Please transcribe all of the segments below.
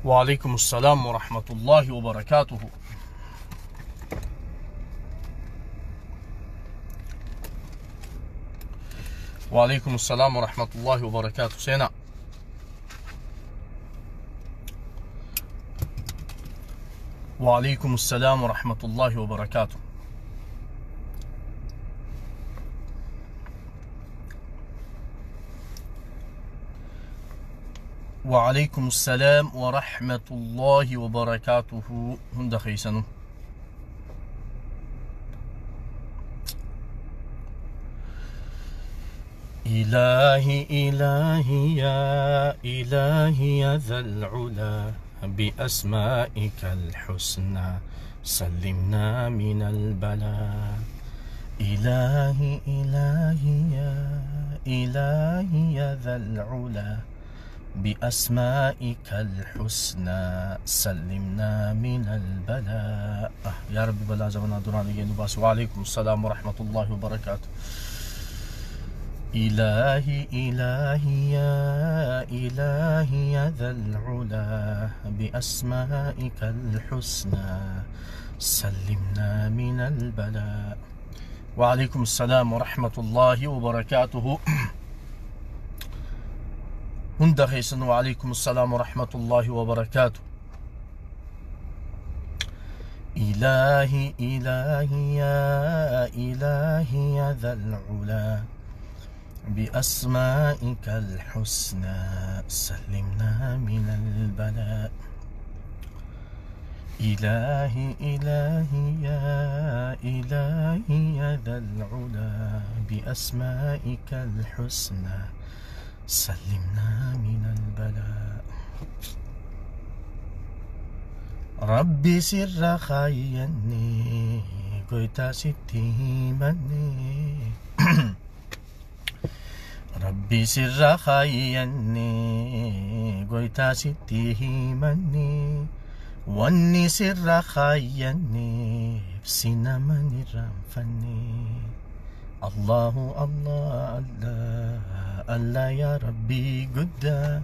وعليكم السلام ورحمة الله وبركاته. وعليكم السلام ورحمة الله وبركاته. سينا. وعليكم السلام ورحمة الله وبركاته. وعليكم السلام ورحمة الله وبركاته. هند خيسنو. إلهي إلهي يا إلهي يا ذا العلا بأسمائك الحسنى سلمنا من البلاء. إلهي إلهي يا إلهي يا ذا العلا بأسمائك الحسنى سلمنا من البلاء. يا رب بلا زمنا دراني نباس. وعليكم السلام ورحمة الله وبركاته. إلهي إلهي يا إلهي يا ذا العلا بأسمائك الحسنى سلمنا من البلاء. وعليكم السلام ورحمة الله وبركاته. هند خيسن. وعليكم السلام ورحمة الله وبركاته. إلهي إلهي يا إلهي يا ذا العلا بأسمائك الحسنى سلمنا من البلاء. إلهي إلهي يا إلهي يا ذا العلا بأسمائك الحسنى سلمنا من البلاء. ربي سر خيني قيتا ستي مني. ربي سر خيني قيتا ستي مني واني سر خيني بسنا من الرنفني. الله الله الله الله يا ربي قدا.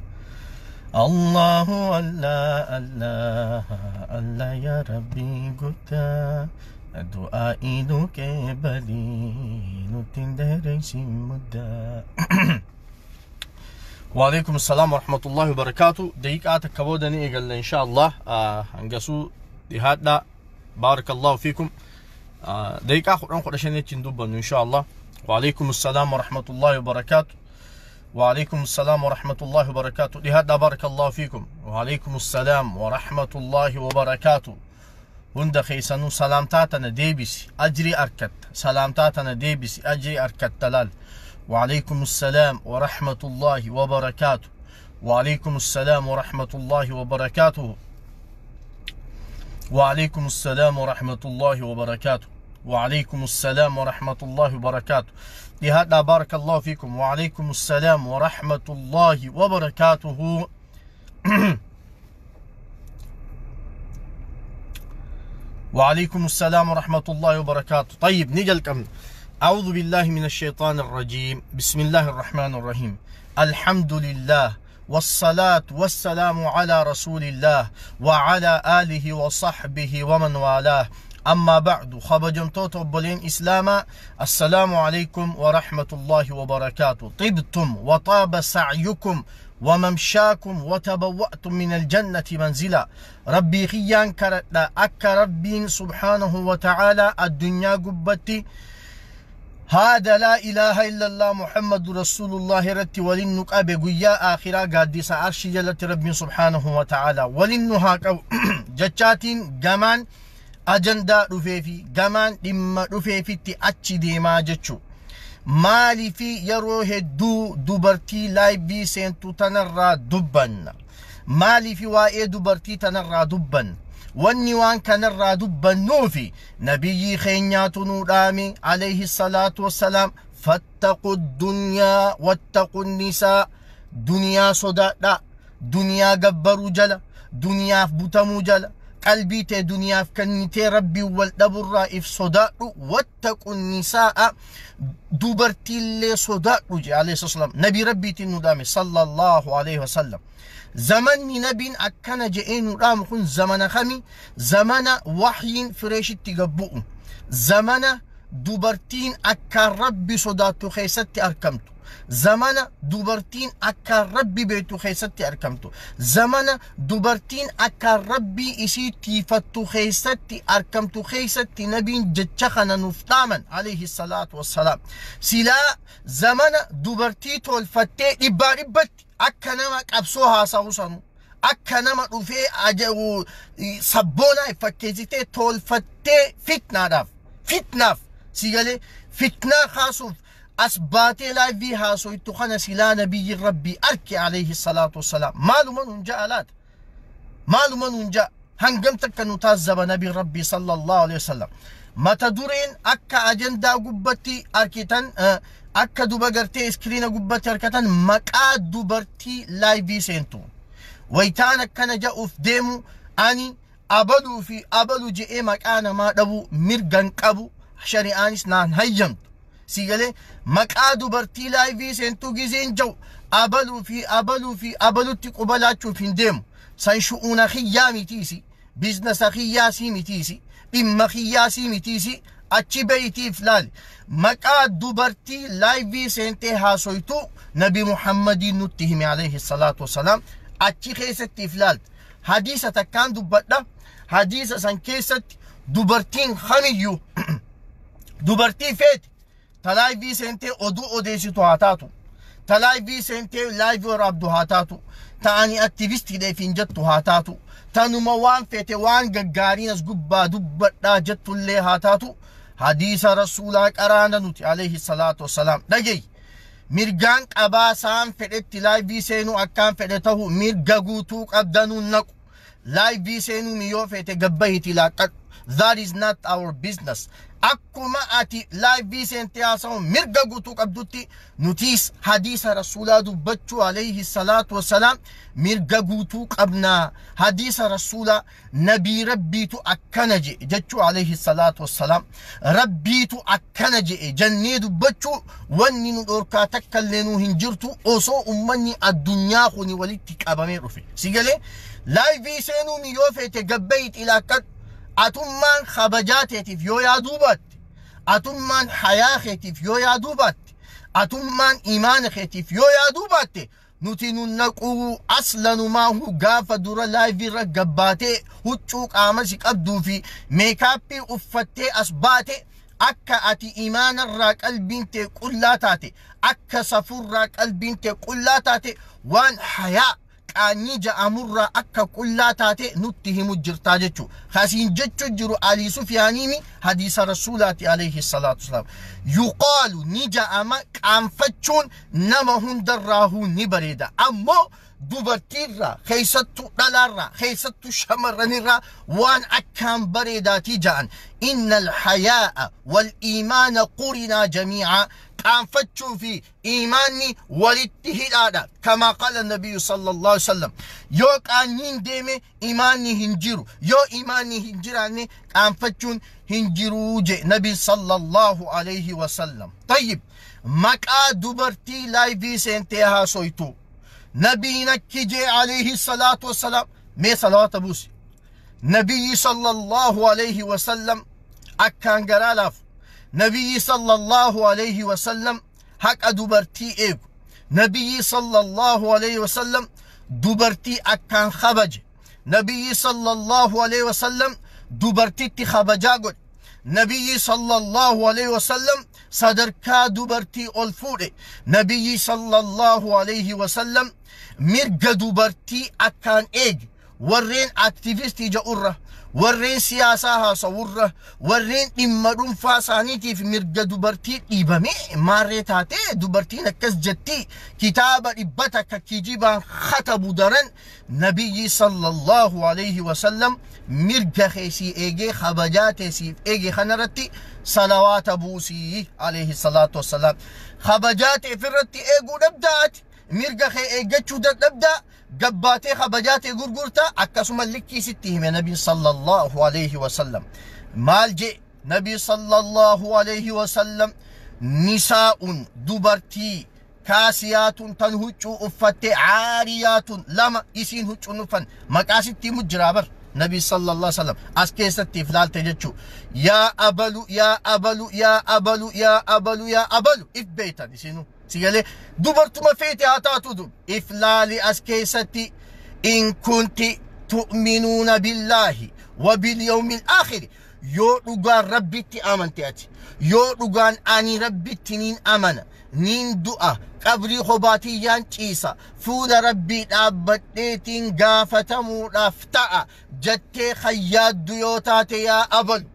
الله الله الله الله يا ربي قدا. دعائي لك بلي نتندرس مدا. وعليكم السلام ورحمة الله وبركاته. دقيقة كبودني إقل إن شاء الله. أنقسو دهاتنا. بارك الله فيكم. دقيقة خلنا عشان نتندوب إن شاء الله. وعليكم السلام ورحمة الله وبركاته. وعليكم السلام ورحمة الله وبركاته. لهذا بارك الله فيكم. وعليكم السلام ورحمة الله وبركاته. هند خيسنو سلامتاتنا ديبس أجري أركت. سلامتاتنا ديبس أجري أركت تلال. وعليكم السلام ورحمة الله وبركاته. وعليكم السلام ورحمة الله وبركاته. وعليكم السلام ورحمة الله وبركاته. وعليكم السلام ورحمة الله وبركاته. لهذا بارك الله فيكم. وعليكم السلام ورحمة الله وبركاته. وعليكم السلام ورحمة الله وبركاته. طيب نجل كم. أعوذ بالله من الشيطان الرجيم. بسم الله الرحمن الرحيم. الحمد لله والصلاة والسلام على رسول الله وعلى آله وصحبه ومن والاه. أما بعد، خبجمتوت أبولين إسلاما، السلام عليكم ورحمة الله وبركاته. طبتم وطاب سعيكم وممشاكم وتبوأتم من الجنة منزلا. ربي خيان كرتا أك ربي سبحانه وتعالى الدنيا قبتي هذا لا إله إلا الله محمد رسول الله رتي ولنك أبي قيا آخرا قادس عرش جلت ربي سبحانه وتعالى ولنها جتشاتين جمان أجندا رفيفي جمان لما رفيفي تأتي ديما جتشو مالي في يروه دو دوبرتي لايبي سنتو تنرى دبن مالي في وائي دوبرتي تنرى دبن والنوان كنرى دبن نوفي نبي خينيات نورامي عليه الصلاة والسلام فاتقوا الدنيا واتقوا النساء. دنيا صداء، دنيا قبروا جلا، دنيا بوتمو جلا، Qalbii tee duniyaaf kennitee Rabbii wal dhaburraa if sodaadhu. Wattaqu nisaa'a, dubartiillee sodaadhu je alayhi salaam. Nabii Rabbiitiin nu dhaame sallallahu alayhi wasallam. Zamanni nabiin akkana je'ee nu dhaamu kun zamana kami? Zamana waxyiin fireeshitti gabbu'u, zamana dubartiin akkaan Rabbi sodaattu keessatti argamtu, zamana dubartiin akkaan Rabbi beektu keessatti argamtu, zamana dubartiin akkaan Rabbii isii tiifattu keessatti argamtu keessatti nabiin jecha kana nuuf dhaaman alayhi salaatu wassalaam. Silaa zamana dubartii tolfattee dhibbaa dhibbatti akka nama qabsoo haasa'u sanu, akka nama dhufee sabboonaa fakkeessitee tolfattee fitnaadhaaf, fitnaaf si galee fitnaa kaasuuf as baatee live haasoytu kana silaa nabiyyi Rabbii arke alayhi salaatu wassalaam maaluma nuun ja'a laata? Maaluma nuun ja'a? Hangam takka nu taazzaba nabii Rabbii sallallahu alayhi wasallam? Mata dureen akka ajandaa gubbatti arkitan, akka duba gartee screen gubbatti argatan, maqaa dubartii live seentu. Wayitaan akkana ja'uuf deemu, ani abaluu fi abalu je'ee maqaa namaa dhabu mirgan qabu, shari'aanis naan hayyamtu. Si galee? Maqaa dubartii live seentuu gizeen ja'u, abaluu fi abaluu fi abalutti qubalaachuuf hin deemu. San shu'uuna kiyyaa mitiisi, business kiyyaasii mitiisi, dhimma kiyyaasii mitiisi. Achi beeytiif laali. Maqaa dubartii live seentee haasoytu Nabi Muhammadiin nutti hime alayhi salaatu wasalaam. Achi keessatti if laalte. Hadiisa takkaan dubbadha. Hadiisa san keessatti dubartiin kamiyyuu, dubartii feete, ta live seentee oduu odeessitu haa taatu, ta live seentee live waraabdu haa taatu, ta ani activistiidhaaf hin jettu haa taatu, tanuma waan feete waan gaggaariin as gubbaa dubbadhaa jettullee haa taatu, hadiisa Rasuulaa qaraana nuti alayhi salaatu wassalaam. Dhagey, mirgaan qabaa saan fedhetti live seenuu, akkaan fedhe tahu mirga guutuu qabdanuun naqu. Live seenuu miyyoo feete gabbahiiti laaqqadhu. That is not our business. Akkuma ati live seentee haasa'u mirga guutuu qabdutti, nutis hadiisa Rasuulaa dubbachuu alayhi salaatu wassalaam mirga guutuu qabnaa. Hadiisa Rasuulaa, nabii Rabbiitu akkana jedhe jechuu alayhi salaatu wassalaam, Rabbiitu akkana jedhe jennee dubbachuu wanni nu dhorkaa takka illee nu hin jirtu, osoo ummanni addunyaa kuni walitti qabamee dhufe. Si galee? Live seenuu miyyoo feete gabbayiiti ilaakkadhu. Atummaan kabajaa teetiif yoo yaaduu baatte, atummaan hayaa keetiif yoo yaaduu baatte, atummaan imaana keetiif yoo yaaduu baatte, nuti nun naquu. Aslanumaahu gaafa dura live irra gabbaatee huccuu qaama si qabduu fi makeup uffattee as baate, akka ati imaanarraa qalbiin tee qullaa taate, akka safurraa qalbiin tee qullaa taate, waan hayaa qaanyii ja'amurraa akka qullaa taate nutti himu jirtaa jechuu. Kasiin jechu jiru Alii Sufyaaniimi, hadiisa Rasuulaati alayhi salaatu wasalaam. Yuqaalu, ni ja'ama, qaanfachuun nama hundarraahuu ni bareeda. Ammoo dubartiirraa, keessattuu dhalaarraa, keessattuu shamarranirraa waan akkaan bareedaatii ja'an. Inna alhayaa'a wal iimaana qurinaa jamii'aa, qaanfachuu fi iimaanni walitti hidhaadha. Kamaa qaala nabiyyu sallallahu alaihi wasallam. Yoo qaanyiin deeme imaanni hin jiru, yoo imaanni hin jiraanne qaanfachuun hin jiruu je nabi sallallahu alaihi wasallam. Tayyib, maqaa dubartii live seentee haasoytu, nabiin akki jee alayhi salaatu wassalaam. Mee salawaata buusi. Nabiyyi sallallahu alaihi wasallam akkaan garaa laafu, nabiyyi sallallahu alaihi wasallam haqa dubartii eegu, nabiyyi sallallahu alaihi wasallam dubartii akkaan kabaje, nabiyyi sallallahu alaihi wasallam dubartitti kabajaa godhe, nabiyyi sallallahu alaihi wasallam sadarkaa dubartii ol fuudhe, nabiyyi sallallahu alaihi wasallam mirga dubartii akkaan eege, warreen activistii ja'urra, warreen siyaasaa haasawurra, warreen dhimma dhuunfaa isaaniitiif mirga dubartii dhiibamee maarree taatee dubartiin akkas jetti kitaaba 100 kijibaan katabu daran, nabiyyi sallallahu alaihi wasallam mirga keessii eegee kabajaa teessiif eege kanarratti salawaata buusii alayhi salaatu wassalaam. Kabajaa teef irratti eeguu dhabdaati, mirga kee eeggachuu dadhabdaa. Gabbaatee kabajaatee gurgurtaa akkasuma likkii sitti hime Nabiin sallallahu alaihi wasallam. Maal jee Nabi sallallahu alaihi wasallam? Nisaa'un, dubartii, kaasiyaatun, tan huccuu uffatte, caariyaatun, lama isiin huccuun uffan maqaa sitti himu jiraa bar Nabi sallallahu alaihi wasallam. As keessatti if laalte jechuu. Yaa abalu, yaa abalu, yaa abalu, yaa abalu, yaa abalu, if beeytan isinu si galee. Dubartuma feete haa taatu dub if laali as keessatti. In kunti tu'minuuna billaahi wa bilyawmi alaakhiri, yoo dhugaan Rabbitti amante, ati yoo dhugaan ani Rabbitti niin amana, niin du'a, qabrii kobaatiyyaan ciisa, fuula Rabbii dhaabbadheetiin gaafatamuudhaaf ta'a jettee khayyaaddu yoo taate, yaa abalu,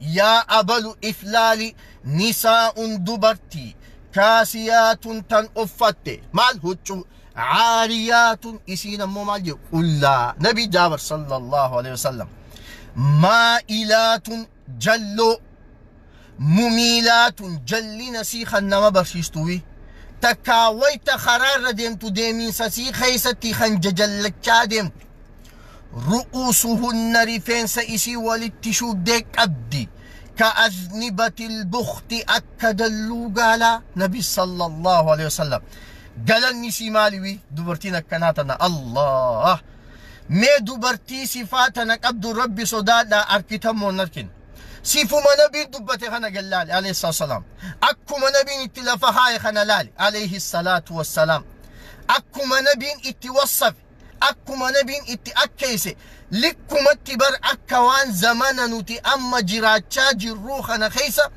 yaa abalu, if laali. Nisaa'un, dubartii, kaasiyaatun, tan uffatte maal? Huccuu, caariyaatun, isiin ammoo maal jedhu? Qullaa. Nabi Jaabar sallallahu alaihi wasallam. Maa'ilaatun, jalloo, mumiilaatun, jallina sii kan nama barsiistuwi takkaa wayta karaarra deemtu deemiinsa sii keeysatti kan jajallachaa deemtu. Ru'uusuhunna, rifeensa isii walitti shuubdee qabdi, ka aznibati lbukti, akka dalluu gaalaa. Nabi sallallahu alaihi wasallam galanni isii maaliwi? Dubartiin akkanaa tana, Allah, mee dubartii sifaa tana qabdu Rabbi sodaadhaa arkitammoo hin arkin. Sifuma Nabiin dubbate kana gallaale alayhi salaam. Akkuma Nabiin itti lafa haaye kana laale alayhi salaatu wassalaam. Akkuma Nabiin itti wassafe, akkuma Nabiin itti akkeesse likkumatti bar, akka waan zamana nuti amma jiraachaa jirruu kana keessa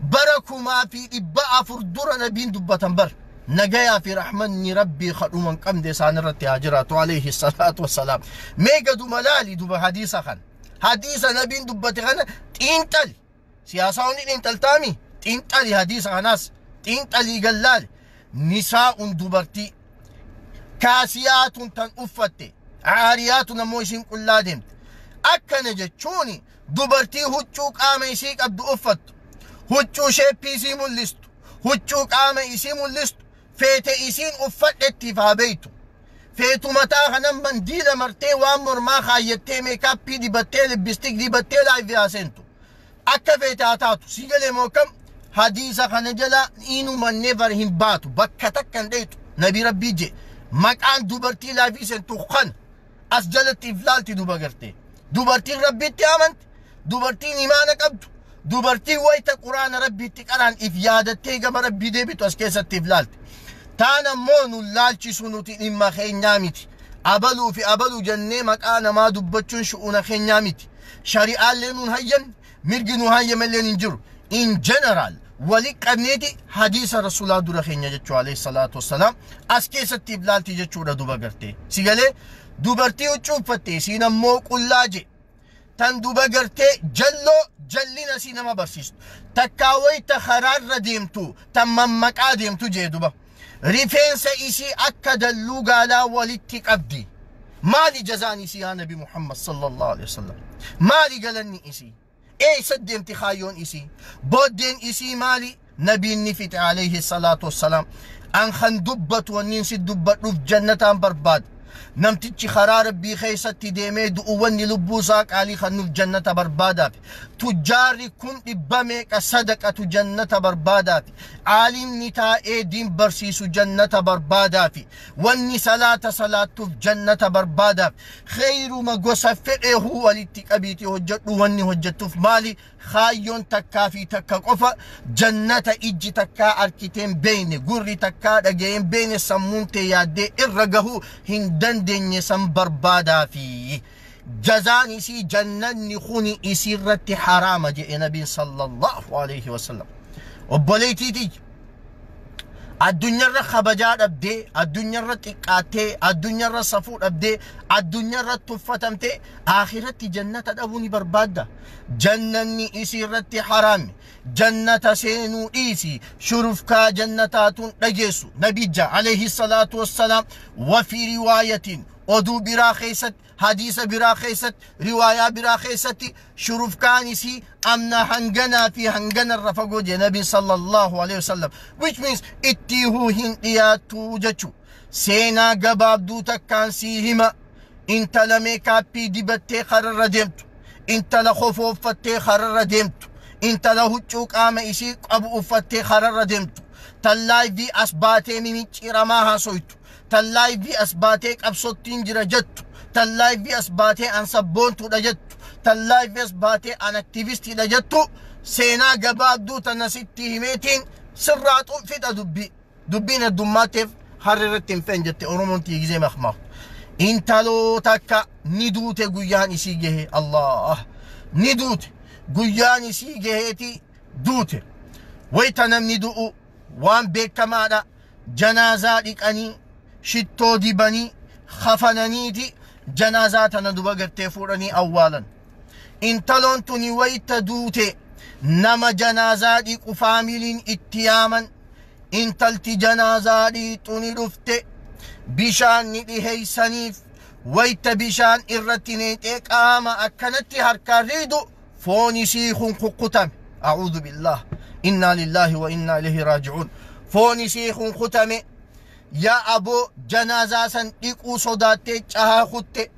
bara 1400 dura Nabiin dubbatan bar. Nagayaa fi rahmanni Rabbii kadhuma hin qabne isaan irratti haa jiraatu alayhi salaatu wassalaam. Mee gaduma laali duba hadiisa kana. Hadiisa Nabiin dubbate kana xiinxali. Siyaasaa hundi xiinxaltaami? Xiinxali hadiisa kanaas. Xiinxalii gallaali. Nisaa'un, dubartii, kaasiyaatun, tan uffatte, caariyaatun, ammoo isiin qullaa deemte. Akkana jechuun dubartii huccuu qaama isii qabdu uffattu, huccuu shape isii mul'istu, huccuu qaama isii mul'istu feete isiin uffadhettiif haa beeytu. Feetu mataa kanan mandiila martee, waan mormaa kaayyattee, makeup dibattee, lipstick dibattee live haa seentu. Akka feete haa taatu. Si galee moo kam? Hadiisa kana jala inuma never hin baatu, bakka takka hin dheeytu. Nabi Rabbii je maqaan dubartii live seentu kan as jalatti if laalti duba gartee. Dubartiin Rabbitti amante, dubartiin imaana qabdu, dubartiin wayita Quraana Rabbiitti qaraan if yaadattee gama Rabbii deebitu as keessatti if laalti. Taan ammoo nu laalchisu, nuti dhimma keenyaa miti. Abaluu fi abaluu jennee maqaa namaa dubbachuun shu'una keenyaa miti. Shari'aallee nuun hayyan, mirgi nu hayyamalleen hin jiru. In general wali qabneeti hadiisa Rasuulaa dura keenya jechuu alayhi salaatu wassalaam. As keessatti if laalti jechuudha duba gartee. Si galee? Dubartii huccuu uffatte, isiin ammoo qullaa je. Tan duba gartee jalloo jallina sii nama barsiistu. Takkaa wayita karaarra deemtu tan mammaqaa deemtu jee duba. Rifeensa isii akka dalluu gaalaa walitti qabdi. Maali jazaan isii yaa Nabi Muhammad sallallahu alaihi wasallam? Maali galanni isii? Eessa deemti kaayyoon isii? Booddeen isii maali? Nabiin ni fixe alayhi salaatu wassalaam. An kan dubbatu wanniin si dubbadhuuf jannataan barbaada. Namtichi karaa Rabbii keessatti deemee du'u wanni lubbuu isaa qaalii kan nuuf jannata barbaadaaf. Tujjaarri kun dhibba meeqa sadaqatu jannata barbaadaaf. Aalimni taa'ee diin barsiisu jannata barbaadaaf. Wanni salaata salaattuuf jannata barbaadaaf. Kheyruma gosa fedheehuu walitti qabiitii hojjedhu, wanni hojjettuuf maali? Kaayyoon takkaa fi takka qofa, jannata ijji takkaa arkiteen beeyne, gurri takkaa dhaga'een beeyne, sammuun tee yaaddee irra gahuu hin dandeenye san barbaadaafi. Jazaan isii jannanni kuni isiirratti haraama jedhe Nabiin sallallahu alaihi wasallam. Obboleettiitii, addunyaarra kabajaa dhabdee, addunyaarra xiqqaattee, addunyaarra safuu dhabdee, addunyaarra tuffatamtee akhiratti jannata dhabuu ni barbaadda? Jannanni isiirratti haraami. Jannata seenuu dhiisi, shurufkaa jannataatuun dhageessu nabijja alayhi salaatu wassalaam. Wafi riwaayatiin, oduu biraa keessatti, hadiisa biraa keessatti, riwaayaa biraa keessatti, shurufkaan isii amna hanganaa fi hanganarra fagoo jee Nabi sallallahu alaihi wasallam, which means ittiihuu hin dhiyaattu jechuu. Seenaa gabaabduu takkaan sii hima. Intala meekaappii dibattee kararra deemtu, intala kofoo uffattee kararra deemtu, intala huccuu qaama isii qabu uffattee kararra deemtu, tan laayivii as baatee mimicciiramaa haasoytu, tan laayivii as baatee qabsottiin jira jettu, tan laayivii as baatee an sabboontuudha jettu, tan laayivii as baatee an aktivistiidha jettu, seenaa gabaabduu tana sitti himeetiin sirraa fixa dubbii. Dubbiin heddummaatteef harri irratti hin fe'en jette Oromoon tiigizee makmaaktu. Intaloo takka ni duute guyyaan isii gahe. Allah, ni duute guyyaan isii gaheeti duute. Wayta namni du'u waan beekamaadha. Janaazaa dhiqanii, shittoo dibanii, kafananiiti janaazaa tana duba gartee fuudhanii awwaalan. Intaloon tuni wayta duute nama janaazaa dhiqu faamiliin itti yaaman. Intalti janaazaa dhiixu ni dhufte, bishaan ni dhiheeysaniif. Wayta bishaan irratti neexee qaama akkanatti harkaan riidu foon isii kun kukkutame. A'uudhu billah, innaa lillaahi wa innaa ilayhi raaji'uun. Foon isii kun kutame. Yaa aboo, janaazaa san dhiquu sodaattee cahaa kutte.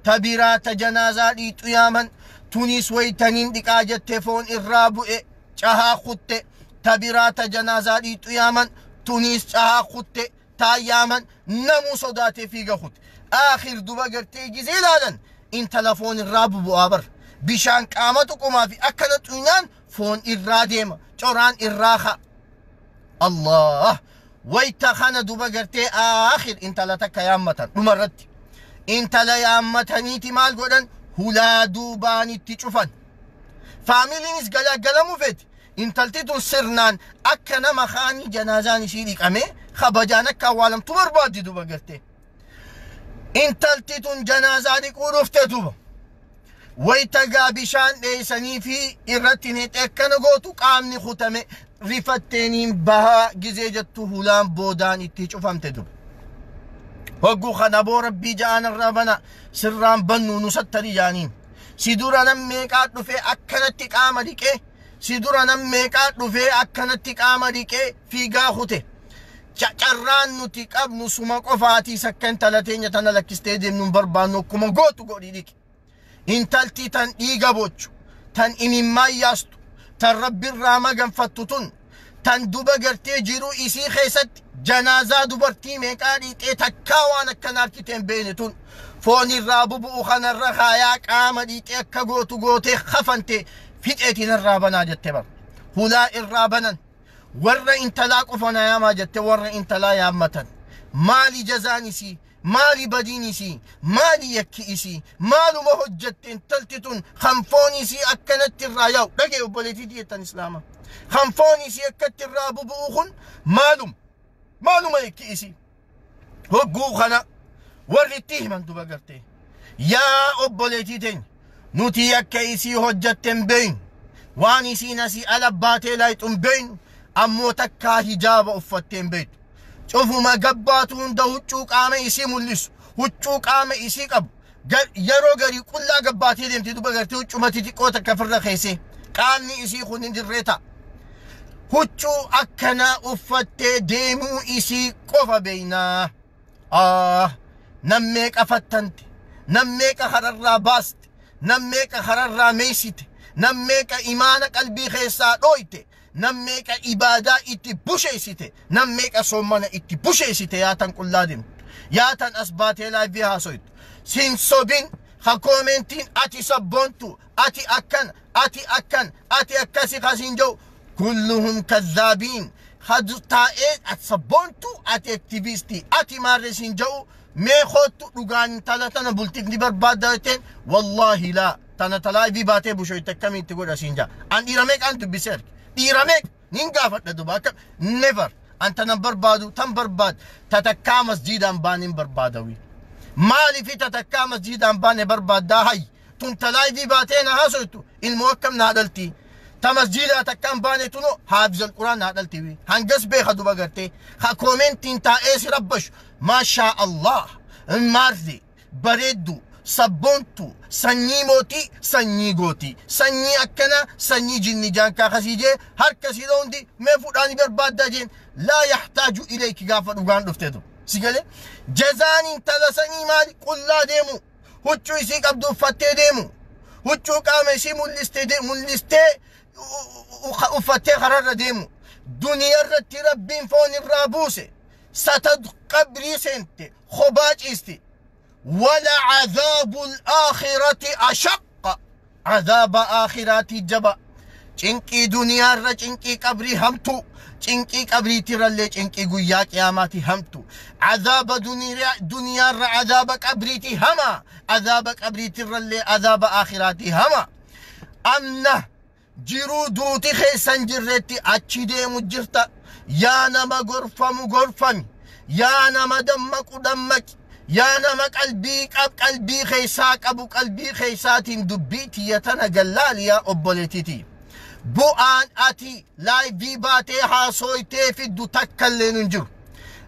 Ta biraa ta janaazaa dhiixu yaaman, tunis waytaniin dhiqaa jette foon irraa bu'e, cahaa kutte. Ta biraa ta janaazaa dhiixu yaaman, tunis cahaa kutte. Taa yaaman namuu sodaatee fiiga kute. Aakhir duba gartee gizee ilaalan intala foon irraa bubu'aa bar. Bishaan qaama tuqumaa fi akkana xuynaan foon irraa deema, coraan irraa ka'a. Allah, wayta kana duba gartee aakhir intala takka yaammatan. Dhumarratti intala yaammataniiti maal godhan? Hulaa duubaanitti cufan. Faamiliinis galagalamuu feeti. Intalti tun sirnaan akka nama kaanii janaazaan isii dhiqame kabajaan akka awwaalamtu barbaaddi duba gartee. Intalti tun janaazaa dhiquu dhufte duba. Wayta gaa bishaan dheessanii fi irratti neexee akkana gootu qaamni kutame, rifatteeniin bahaa gizee jettu hulaan boodaan itti cufamte duba. Hogguu kana boo rabbii ja'aan irraa bana, sirraan bannu nu sattari jaaniin. Si dura nam meeqaa dhufee akkanatti qaama dhiqee, si dura nam meeqaa dhufee akkanatti qaama dhiqee fiigaa kute. Carraan nuti qabnu suma qofaatii sakka intala teenya tana lakkistee deemnu hin barbaannu, akkuma gootu godhi dhiqi. Intalti tan dhiiga bochu, tan imimmaan yaastu, tan rabbirraa maganfattu tun, tan duba gartee jiruu isii keessatti janaazaa dubartii meeqaa dhiixee takkaa waan akkana harkitee hin beekne tun, foon irraa bubu'u kanarra kaayaa qaama dhiixee akka gootu gootee kafante fixeetiin irraa banaa jette bar. Hulaa irraa banan. Warra intalaa qofa na yaamaa jette, warra intalaa yaammatan. Maali jazaan isii? Maali badiin isii? Maali yakki isii? Maaluma hojjette intalti tun kan foon isii akkanatti irraa yaa'u? Dhagee obboleettii jettan islaama. Kan foon isii akkatti irraa bubu'u kun maaluma? Maaluma yakki isii? Hogguu kana warri itti himan duba gartee. Yaa obboleettii teenya, nuti yakka isii hojjette hin beeynu. Waan isiin asii ala baatee laayixu hin beeynu. Ammoo takkaa hijaaba uffattee hin beektu. Cufuma gabbaatu hunda huccuu qaama isii mul'isu, huccuu qaama isii qabu. Yeroo garii qullaa gabbaatee deemti duba gartee, huccuma xixiqqoo takka ofirra keessee qaamni isii kun hin dirree ta'a. Huccuu akkanaa uffattee deemuu isii qofa beeynaa. Ah, nam meeqa fattante, nam meeqa kararraa baaste, nam meeqa kararraa meeysite, nam meeqa imaana qalbii keessaa dhooyte, nam meeqa ibaadaa itti busheessite, nam meeqa soommana itti busheessite. Yaa tan qullaa deemtu, yaa tan as baatee laayivii haasoytu, sin sobin ha koomentiin ati sabboontu, ati akkan, ati akkan, ati akkasi kasiin jedhu kulluhum kazzaabiin. Hadu taa'ee ati sabboontu, ati aktivistii, ati maarree siin jedhu, mee koottu dhugaan intala tana bultiif ni barbaadda jetteen, wallaahi laa, tana talaayivii baatee bushoyte akkamitti godha siin jedha. An dhiira meeqaan dubbisee arge? Dhiira meeqa nin gaafadha duba? Akka never an tanan barbaadu, tan barbaad tatakkaa masjiidaan baanin barbaadawi. Maaliifi tatakkaa masjiidaan baane barbaaddaa? Hay, tun talaayivii baatee na haasoytu ilmoo akkam naa dhalti? Ta masjiidaa takkaan baane tuno haafizal quraan naa dhalti, hangas beeka duba gartee. Ha koomentiin taa'ee si rabbashu, maashaa Allah, maarri bareeddu, sabboontu, sanyii mootii, sanyii gootii, sanyii akkana, sanyii jinni jaankaa kasii jee harka sii hundi mee fuudhaanii barbaaddaa jeen, laa yaxtaaju ilayki gaafa dhugaan dhufteetu. Si galee jazaan intala sanii maali? Qullaa deemu, huccuu isii qabdu uffattee deemu, huccuu qaama isii mul'istee uffattee kararra deemu. Duniyaa irratti Rabbiin foon irraa buuse, satad qabrii seente, kophaa ciisti. Wala cadaabul aakhirati ashaqqa, cadaaba aakhiraatii jaba. Cinqii duniyaarra cinqii qabrii hamtu, cinqii qabriitirrallee cinqii guyyaa qiyaamaati hamtu. Cadaaba duniyaarra cadaaba qabriiti hama, cadaaba qabriitirrallee cadaaba aakhiraati hama. Amna jiruu duuti keessan jirretti achi deemu jirta. Yaa nama gorfamu gorfami, yaa nama dammaqu dammaqi, yaa nama qalbii qab qalbii keessaa qabu qalbii keessaatiin dubbii tiyya tana gallaali. Yaa obboleettiiti, bu'aan ati live baatee haasooytee fiddu takkalleen hin jiru.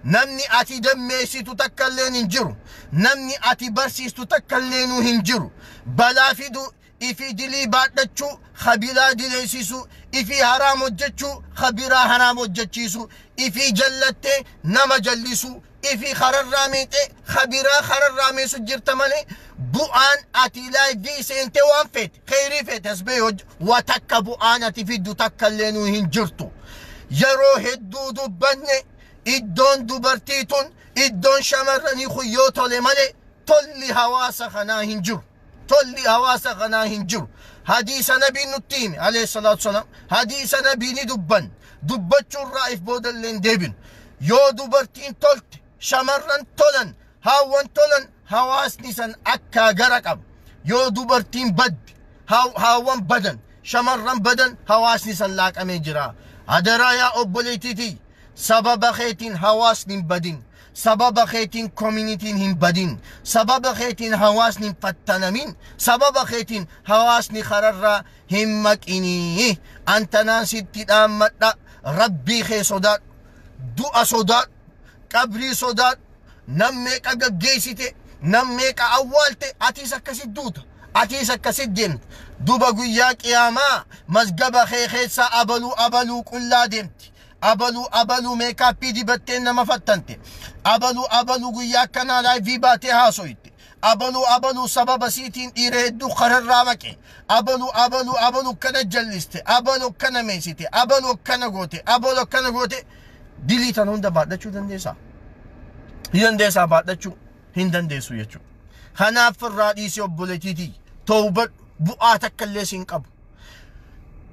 Namni ati dammeessitu takkalleen hin jiru. Namni ati barsiistu takkalleen hin jiru. Balaa fidu, ifi dilii baadhachuu, kabiraa dileessisu, ifi haraam hojjechuu, kabiraa haraam hojjechiisu, ifi jallattee nama jallisu, ifi kararraa miixee kabiraa kararraa meessu jirta malee, bu'aan ati live seentee waan feete kheyrii feete as ba'e wa takka bu'aan ati fiddu takka illee nuu hin jirtu. Yeroo hedduu dubbanne, iddoon dubartii tun, iddoon shamarranii kun yoo tole malee tolli hawaasa kanaa hin jiru. Tolli hawaasa kanaa hin jiru. Hadiisa Nabiin nutti hime alayhi salaatu wasalaam, hadiisa Nabii ni dubban, dubbachuurraa if boodallee hin deebinu. Yoo dubartiin tolte, shamarran tolan, haawwan tolan, hawaasni san akka gara qaba. Yoo dubartiin badde, haawwan badan, shamarran badan, hawaasni san laaqamee jira. Adaraa yaa obboleettiitii, sababa keetiin hawaasni hin badin, sababa keetiin communityn hin badin, sababa keetiin hawaasni hin fattanamin, sababa keetiin hawaasni kararraa hin maqinii. Antanaan sitti dhaammadha: Rabbii kee sodaadhu, du'a sodaadhu, qabrii sodaadhu. Nam meeqa gaggeessite, nam meeqa awwaalte, atiis akkasit duuta, atiis akkasit deemta. Duba guyyaa qiyaamaa mazgaba kee keessaa abaluu abaluu qullaa deemti, abaluu abaluu makeup dibattee nama fattante, abaluu abaluu guyyaa akkanaa live baatee haasoyte, abaluu abaluu sababa siitiin dhiira hedduu kararraa maqe, abaluu abaluu abaluu akkana jalliste, abaluu akkana meessite, abaluu akkana goote, abaluu akkana goote. Dilii tan hunda baadhachuu dandeessaa? Hin dandeessaa? Baadhachuu hin dandeessu jechuudha. Kanaaf irraa dhiisii obboleettiitii, toobadhu, bu'aa takka illee siin qabu.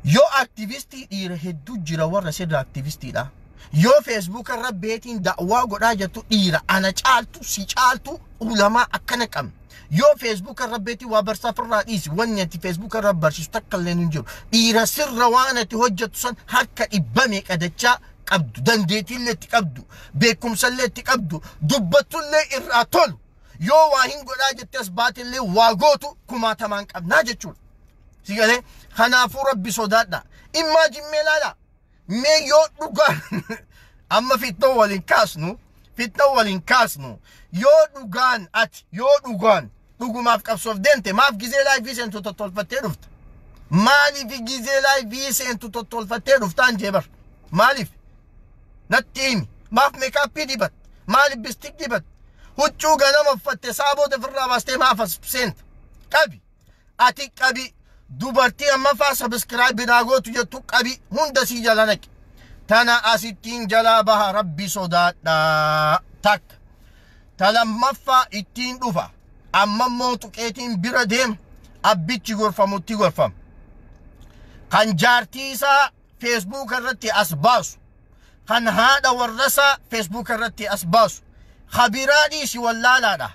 Yoo activist dhiira hedduu jira warra sirra activistiidha. Yoo Facebook irra beetiin da'waa godhaa jirtu, dhiira ana caaltu si caaltu ulamaa akkana qabna. Yoo Facebook irra beetii waa barsaaf, irraa dhiisi. Wanni ati Facebook irra barsiisu takka illee hin jiru. Dhiira sirra waan ati hojjettu san harka dhibba meeqa dachaa qabdu, dandeettiillee itti qabdu, beekumsallee itti qabdu, dubbattullee irraa tolu. Yoo waa hin godhaa jettee as baatillee waa gootu kumaatamaan qabnaa jechuudha. Si galee? Kanaafuu Rabbi sodaadha. Imagine, mee ilaala. Mee yoo dhugaan amma fitnoo waliin kaasnu, fitnoo waliin kaasnu, yoo dhugaan ati yoo dhugaan dhugumaaf qabsoof deemte, maaf gizee live seentu tottolfattee dhufta? Maaliif gizee live seentu tottolfattee dhuftaan jee bar? Maaliif? Natti himi. Maaf makeup dibatte? Maaliif lipstick dibatte? Huccuu ganama uffatte saaboota ofirraa baastee maaf as seenta? Qabi. Ati qabi. Dubartii amma faa subscribe naa gootu jettu qabi, hunda sii jala naqi. Tana asittiin jalaa baha, Rabbi sodaadhaa. Takka. Ta lammaffaa ittiin dhufa. Amma immoo tuqeetiin bira deema. Abbichi gorfamutti gorfama. Kan jaartii isaa Facebook irratti as baasu. Kan haadha warrasaa Facebook irratti as baasu. Kabiraa dhiisi, wallaalaadha.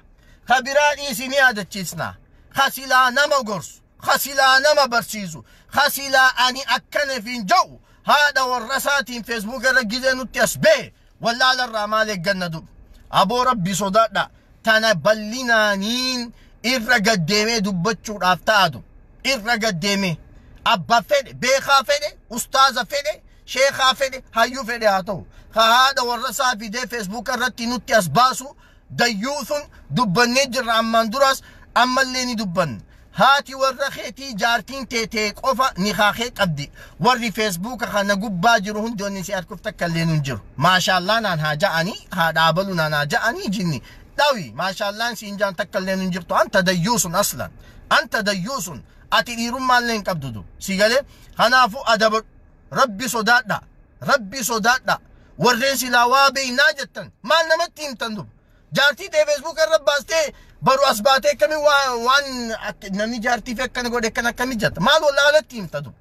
Kabiraa dhiisi, ni yaadachiisna. Kasilaa nama gorsu. Kasilaa nama barsiisu. Kasilaa ani akkana hin jedhu. Haadha warrasaatiin Facebook irra gizee nutti as ba'e. Wallaalarraa maal eegganna dubu? Aboo, Rabbi sodaadha. Tana bal'inaaniin irra gaddeemee dubbachuudhaaf ta'atu. Irra gaddeemee. Abbaa fedhe, beekaa fedhe, ustaaza fedhe, sheekaa fedhe, hayyuu fedhe haa ta'u. Ka haadha warra isaa fidee Facebook irratti nutti as baasu dayyuu sun dubbannee jirra ammaan duraas, ammallee ni dubbanna. Haati warra keetii jaartiin teetee qofa nikaahee qabdi. Warri Feesbuuka kana gubbaa jiru hundi onni si arkuuf takka illee nun jiru. Maashaallaa naan haa ja'anii, haa dhaabalu naan haa ja'anii jinni. Dhawi maashaallaan siin jaan takka illee nun jirtu. Anta dayyuusun aslan. Anta dayyuusun. Ati dhiirummaa illee hin qabdu du. Si galee kanaafuu adabadhu. Rabbi sodaadha. Rabbi sodaadha. Warreen silaa waa beeynaa jettan maal namatti himtan duba. Jaartii tee Facebook irra baastee baru as baatee akkami waan namni jaartii fi akkana godhe akkana akkami jetta. Maal wallaalatti himta duba.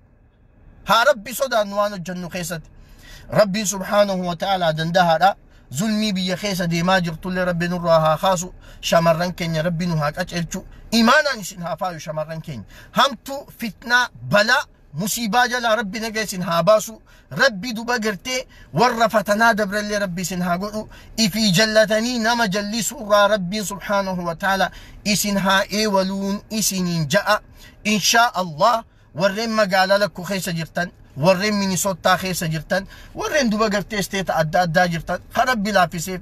Haa Rabbi sodaannu waan hojjennu keessatti. Rabbiin subhaanahu wa ta'ala dandahaadha. Zulmii biyya keessa deemaa jirtullee Rabbi nurraa haa kaasu. Shamarran keenya Rabbi nu haa qaceelchu. Imaanaan isin haa faayu shamarran keenya. Hamtuu fitnaa balaa musiibaa jalaa Rabbi naga isin haa baasu. Rabbi duba gartee warra fatanaa dabrallee Rabbi isin haa godhu. Ifii jallatanii nama jallisuurraa Rabbiin subhaanahu wa ta'ala isin haa eewaluun isiniin ja'a. Inshaa Allah warreen magaalaa lakkuu keessa jirtan, warreen Minisootaa keessa jirtan, warreen duba gartee isteeta adda addaa jirtan, kan Rabbi laaffiseef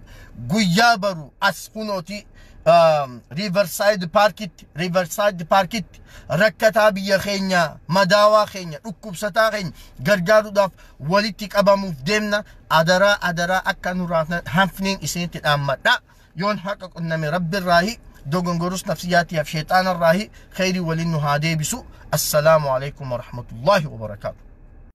guyyaa baru as kunooti Riverside Parkitti, Riverside Parkitti rakkataa biyya keenya, madaawaa keenya, dhukkubsataa keenya gargaaruudhaaf walitti qabamuuf deemna. Adaraa adaraa akka nurraa hafneen isinitti dhaammadha. Yoon haqa qunname Rabbirraahi, dogongorus nafsiyyaatiif sheexaanarraahi, kheyrii waliin nu haa deebisu. Assalaamu alaikum warahmatullaahi wabarakaatu.